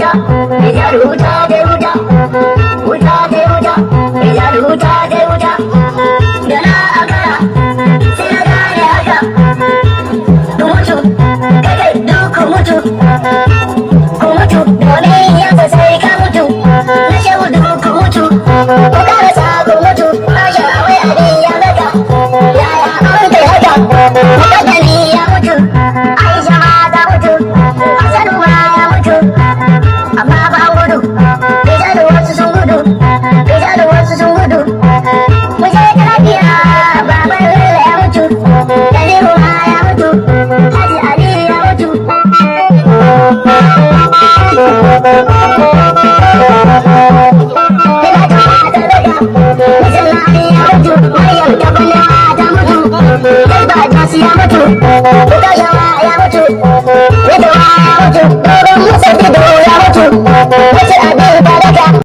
Wuta, Nijar wuta dai wuta, wuta dai wuta, Nijar wuta dai wuta. Da na akara, sai na gane haka. Ku mutu, kai kai duk ku mutu, ku mutu, domin yanzu sai ka mutu. Na shehu duk ku mutu, ku karasa ku mutu, Masha wai abin ya maka. Yaya an kai haka, mukaddami ya mutu, Aisha ma ta mutu, Hassanu ma ya mutu. Amma ba an gudu, Rijalu wasu sun gudu, Rijalu wasu sun gudu. Mu je lafiya, baban Bello ya mutu, Kabiru ma ya mutu, Haji Ali ya mutu.